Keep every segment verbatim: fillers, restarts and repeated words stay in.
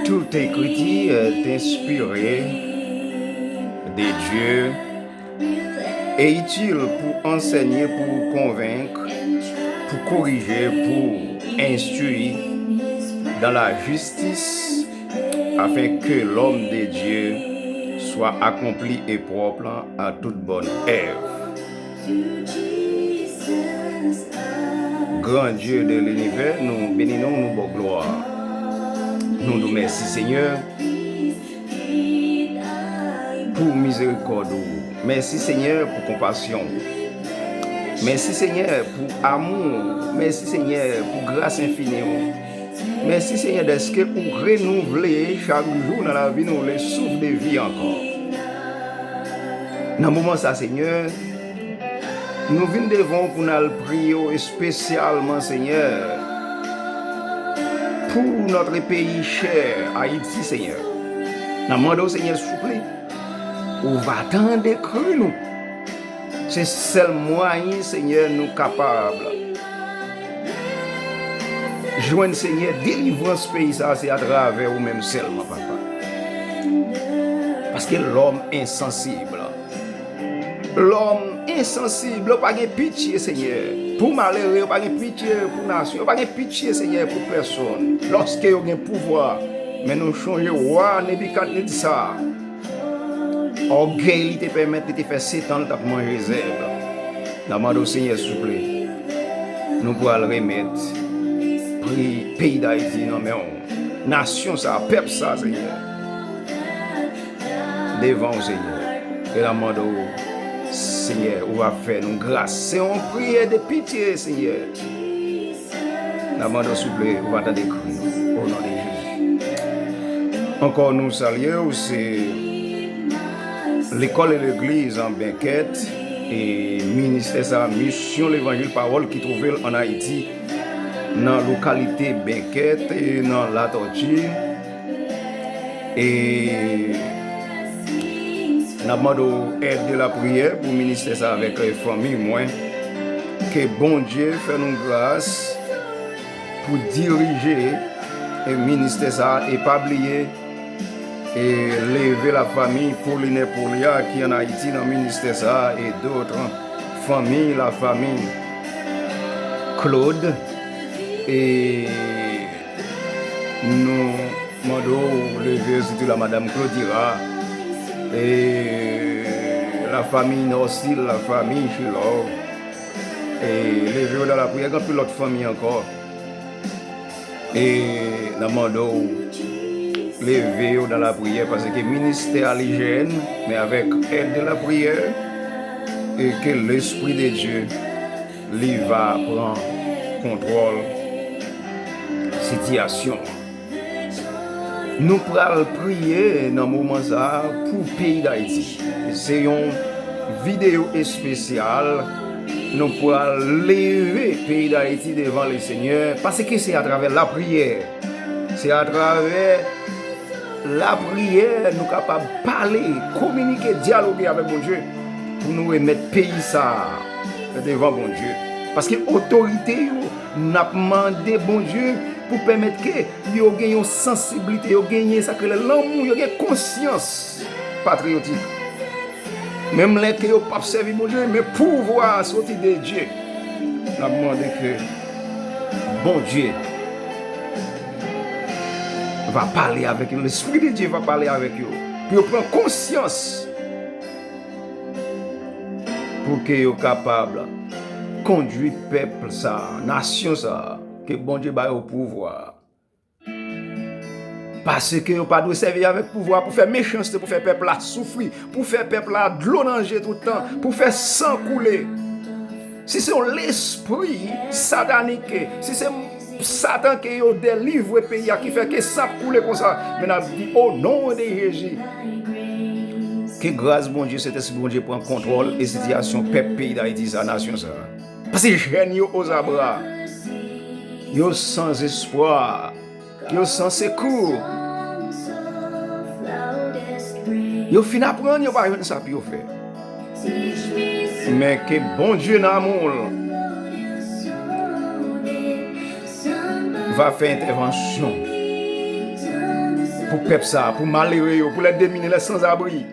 Toute écriture est inspirée de Dieu et utile pour enseigner, pour convaincre, pour corriger, pour instruire dans la justice, afin que l'homme de Dieu soit accompli et propre à toute bonne œuvre. Grand Dieu de l'univers, nou beni non w, nou ba w glwa. Nou di w mèsi, Senyè, pou mizerikòd ou. Mèsi, Senyè, pou konpasyon ou. Mèsi, Senyè, pou amou ou. Mèsi, Senyè, pou gras enfini ou. Mèsi, Senyè, dèske ou renouvle chak jou nan lavi nou le souffle de vie ankò. Nan moman sa, Senyè, nou vin devan w pou n al priye w espesyalman, Senyè, pou notre pays cher, Ayiti, Senyè. N ap mande w, Senyè, souple, ou va tande kri nou. Se sèl mwayen, Senyè, nou kapab jwenn, Senyè, delivrans peyi sa a, se atravè ou menm sèlman, Papa. Paske lòm ensansib. Lòm ensansib, yo pa gen pitye, Senyè, pou malere, yo pa gen pitye pou nasyon, yo pa gen pitye, Senyè, pou pèsonn. Lòske yo gen pouvwa, men nou chonje wa Nebikadnetza. Ògèy li te pèmèt li te fè sèt an l t ap manje zèb. N ap mande w, Senyè, souple, nou pral remèt pri-, peyi Dayiti nan men w. Nasyon sa a, pèp sa a, Senyè, devan w, Senyè. E n ap mande w, Senyè, ou va fè nou gras. Se yon priyè de pitye, Senyè. N ap mande w, souple, ou va tande kri nou, o non de Jezi. Ankò, nou salye w, se Lekòl e Legliz an Bèkèt, e ministè sa a, Misyon Levanjil Pawòl, ki twouve l ann Ayiti, nan lokalite Bèkèt, e nan Latòti. E n ap mande w èd de lapriyè pou ministè sa avèk, eh, fanmi mwen. Ke Bondye fè nou gras pou dirije, eh, ministè sa, e pa bliye, e leve la famille Pauline Polia ki ann Ayiti nan ministè sa, e d'autres familles, la famille Claude, e nou mande w leve, sitou la madam Claudira, e la famille Norcil, la famille Chilor, e leve yo nan lapriyè, gen anpil lòt fanmi ankò. E n ap mande w leve yo nan lapriyè, paske ministè a li jèn, men avèk èd de lapriyè, e ke Lespri de Dye li va pran kontwòl sitiyasyon an. Nou pral priye nan moman sa a pou peyi Dayiti. Se yon videyo espesyal. Nou pral leve peyi Dayiti devan Lesenyè, paske se atravè lapriyè, se atravè lapriyè nou kapab pale, kominike, dyaloge avèk Bondye pou nou remèt peyi sa a devan Bondye. Paske otorite yo, n ap mande Bondye pou pèmèt ke yo gen yon sansiblite, yo genyen sa k rele lanmou, yo gen konsyans patriyotik. Menm lè ke yo p ap sèvi Bondye, men pouvwa a soti de Dye. N ap mande ke Bondye va pale avèk yo, Lespri de Dye va pale avèk yo, pou yo pran konsyans, pou ke yo kapab kondui pèp sa a, nasyon sa a, ke Bondye ba yo pouvwa a. Paske yo pa dwe sèvi avèk pouvwa pou fè mechanste, pou fè pèp la soufri, pou fè pèp la dlo nan je tout tan, pou fè san koule. Si se yon lespri satanik, si se Satan ke yo delivre peyi a, ki fè ke san ap koule konsa, men n ap di, o non de Jezi, ke gras Bondye, Sentespri Bondye pran kontwòl e sitiyasyon pèp peyi Dayiti sa, nasyon sa. Paske jèn yo ozabra, yo san espwa, yo san sekou. Yo fin aprann, yo pa jwenn sa pou yo fè. Men ke Bondye nan amou l va fè entèvansyon. pou pèp sa, pou malere yo, pou les démunis, les sans-abri.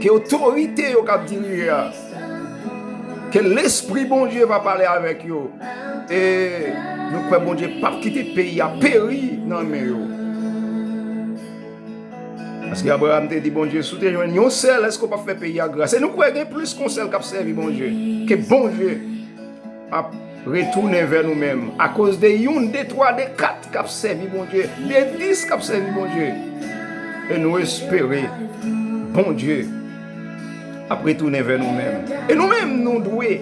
Ke otorite yo k ap dirije a, ke Lespri Bondye va pale avèk yo. E nou kwè Bondye p ap kite peyi a peri nan men yo. Paske Abraram te di Bondye, si w te jwenn yon sèl, èske w p ap fè peyi a gras? E nou kwè gen plis ke yon sèl k ap sèvi Bondye, ke Bondye ap retounen vè nou menm. Akoz de youn, de twa, de kat k ap sèvi Bondye, de dis k ap sèvi Bondye. E nou espere Bondye ap retounen vè nou menm. E nou menm, nou dwe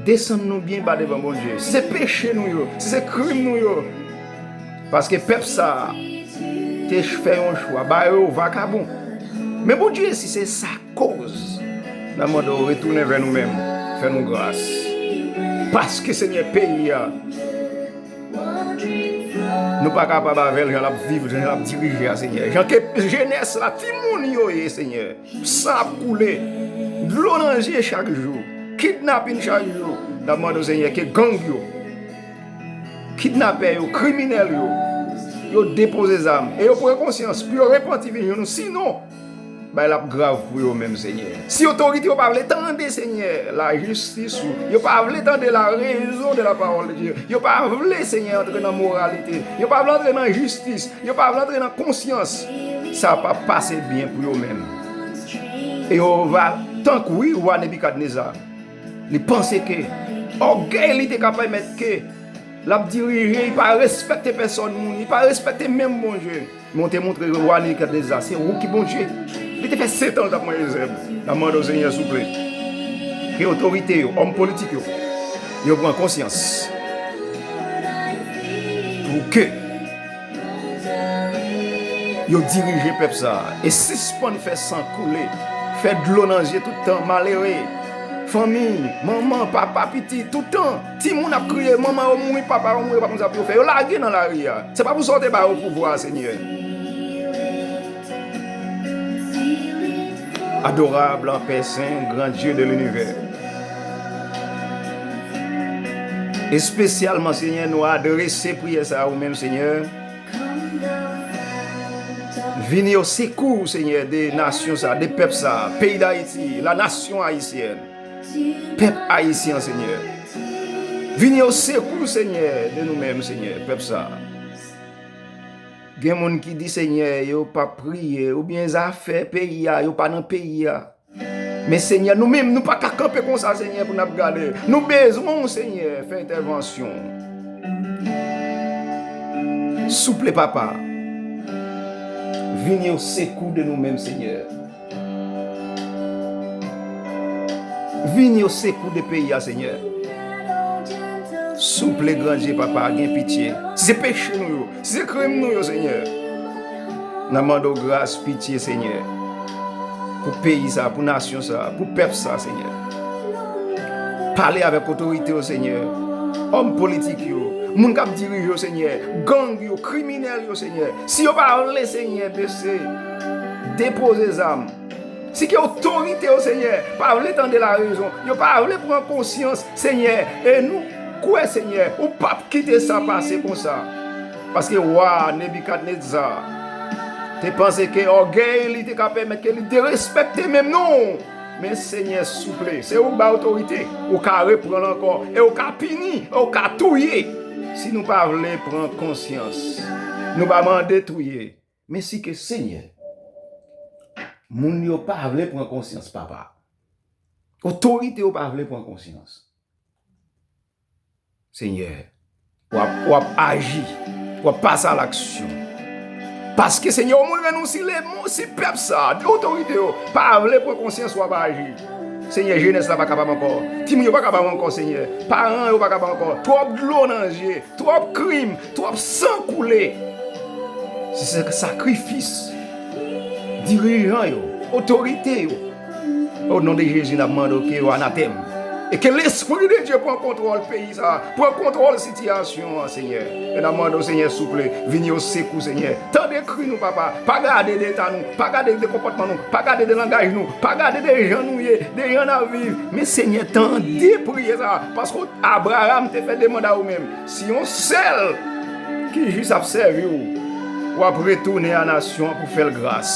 desann nou byen ba devan Bondye. Si se peche nou yo, si se krim nou yo. Paske pèp sa a te fè yon chwa, ba yo vakabon. Men Bondye, si se sa koz, n ap mande w retounen vè nou menm, fè nou gras. Paske, Senyè, peyi a, nou pa kapab avè l jan l ap viv, jan l ap dirije a, Senyè. Jan ke jenès la, timoun yo ye, Senyè. San ap koule, dlo nan je chak jou, kidnapin chak jou. N ap mande w, Senyè, ke gang yo, kidnapè yo, kriminèl yo, yo depoze zam e yo pran konsyans pou yo repanti vin jwenn ou. Sinon, bagay la ap grav pou yo menm, Senyè. Si otorite yo pa vle tande, Senyè, lajistis ou, yo pa vle tande la raison de la parole de Dieu, yo pa vle, Senyè, antre nan moralite, yo pa vle antre nan jistis, yo pa vle antre nan konsyans, sa p ap pase byen pou yo menm. E yo va tankou, wi, wa Nebikadneza. Li panse ke ògèy li te ka pèmèt ke l ap dirije, li pa respekte pèsòn moun, li pa respekte menm Bondye. Men w te montre wa Nebikadneza, se ou ki Bondye. Li te fè sèt an l t ap manje zèb. N ap mande w, Senyè, souple, ke otorite yo, òm politik yo, yo pran konsyans. Pou ke yo dirije pèp sa a e sispann fè san koule, fè dlo nan zye tout tan malere, fanmi, manman, papa, pitit, tout tan. Timoun ap kriye, manman yo mouri, papa yo mouri, yo pa konn sa pou yo fè. Yo lage nan lari a. Se pa pou sa w te ba yo pouvwa a, Senyè. Adorable en paix saint, grand Dieu de l'univers. Espesyalman, Senyè, nou adrese priyè sa a ou menm, Senyè. Vini o sekou, Senyè, de nasyon sa, de pèp sa, peyi Dayiti, la nation haïtienne. Pèp ayisyen an, Senyè. Vini o sekou, Senyè, de nou menm, Senyè, pèp sa. Gen moun ki di, Senyè, yo p ap priye, oubyen zafè peyi a, yo pa nan peyi a. Men, Senyè, nou menm, nou pa ka kanpe konsa, Senyè, pou n ap gade. Nou bezwen w, Senyè, fè entèvansyon. Souple, Papa, vini o sekou de nou menm, Senyè. Vini o sekou de peyi a, Senyè. Souple, Gran Dye, Papa, gen pitye. Si se peche nou yo, si se krim nou yo, Senyè, n ap mande w gras, pitye, Senyè, pou peyi sa, pou nasyon sa, pou pèp sa, Senyè. Pale avèk otorite yo, Senyè, òm politik yo, moun k ap dirije yo, Senyè, gang yo, kriminèl yo, Senyè. Si yo pa vle, Senyè, bese, depoze zam. Si ke otorite yo, Senyè, pa vle tande larezon, yo pa vle pran konsyans, Senyè, e nou kwè, Senyè, ou p ap kite sa pase konsa. Paske wa Nebikadneza te panse ke ògèy li te ka pèmèt ke li derespekte menm non w. Men, Senyè, souple, se ou k bay otorite, ou ka reprann l ankò, e ou ka pini, e ou ka touye. Si nou pa vle pran konsyans, nou pa mande touye. Men si ke, Senyè, moun yo pa vle pran konsyans, Papa. Otorite yo pa vle pran konsyans. Senyè, w ap, w ap aji, w ap pase a laksyon. Paske, Senyè, ou montre nou si lemon, si pèp sa, de otorite yo, pa vle pran konsyans, w ap aji. Senyè, jenès la pa kapab ankò. Timoun yo pa kapab ankò, Senyè. Paran yo pa kapab ankò. Twòp dlo nan je. Twòp krim, twòp san koule. Se, se sakrifis dirijan yo, otorite yo. O non de Jezi, n ap mande w ke yo anatèm. E ke Lespri de Dye pran kontwòl peyi sa a, pran kontwòl sitiyasyon an, Senyè. E n ap mande w, Senyè, souple, vini o sekou, Senyè. Tande kri nou, Papa. Pa gade de eta nou, pa gade de konpòtman nou, pa gade de langaj nou, pa gade de jan nou ye, de jan n ap viv. Men, Senyè, tande priyè sa a, paske Abraram te fè demann a ou menm. Si yon sèl ki jis ap sèvi w, w ap retounen a nasyon an pou fè l gras.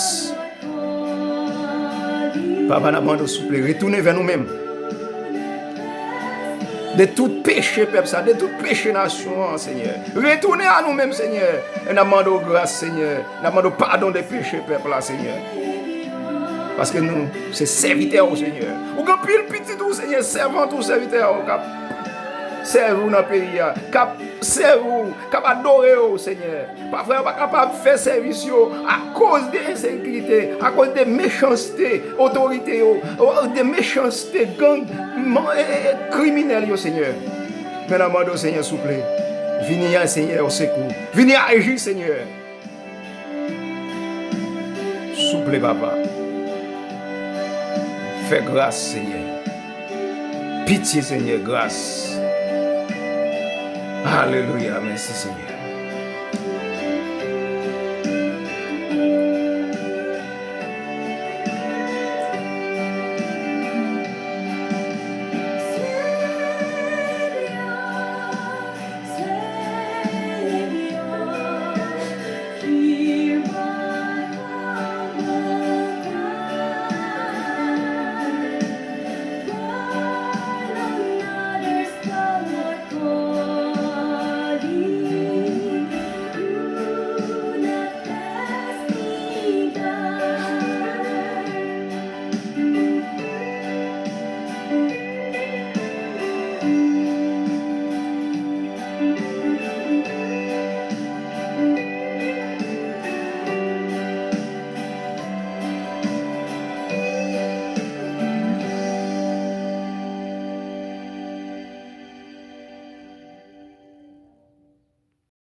Papa, n ap mande w, souple, retounen vè nou menm. De tout peche pèp sa, de tout peche nasyon an, Senyè. Retounen a nou menm, Senyè. E n ap mande w gras, Senyè. N ap mande w padon de peche pèp la, Senyè. Paske nou se sèvitè w, Senyè. Ou gen pil pitit ou, Senyè, sèvant ou, sèvitè w k ap sèvi w nan peyi a, k ap sèvi w, k ap adore w, Senyè. Pafwa, yo pa kapab fè sèvis yo akoz de ensekirite, akoz de mechanste otorite yo, de mechanste gang, man-, e, e, e, kriminèl yo, Senyè. Men n ap mande w, Senyè, souple, vini, Senyè, o sekou. Vini aji, Senyè. Souple, Papa. Fè gras, Senyè. Pitye, Senyè, gras. Alelouya, mèsi, Senyè.